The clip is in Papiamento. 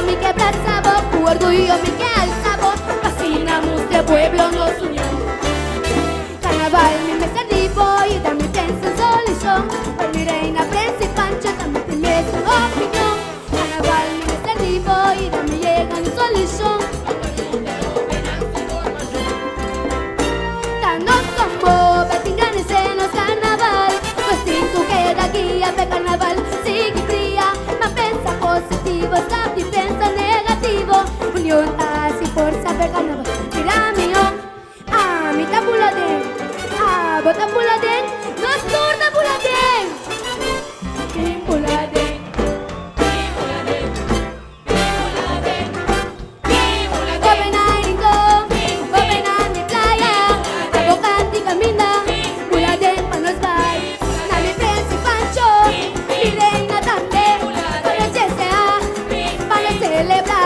mi ke brasa bo, ku orguyo mi ke alsa bo, pa asina mustra e pueblo nos union. Carnaval mi mester di bo, yuda mi pensa un solushon, pa mi reina Prince y Pancho tambe tin mesun opinion. Carnaval mi mester di bo, yuda mi yega un solushon. Ta nos como pa tin ganes nos carnaval, nos tin cu keda guia p'e carnaval sigui bria. Ma pensa positivo, stop di pensa negativo, union ta haci forsa p'e carnaval bira miho. Ami ta bula den, abo ta bula den, nos tur ta bula den. Bin bula den, bin bula den, bin bula den, bin bula den. Goberná Rincon, goberná mi playa, abo kanti kaminda, bula den pa nos bai. Na mi Prince Pancho, mi reina tambe, pa nos deseá, pa nos selebrá.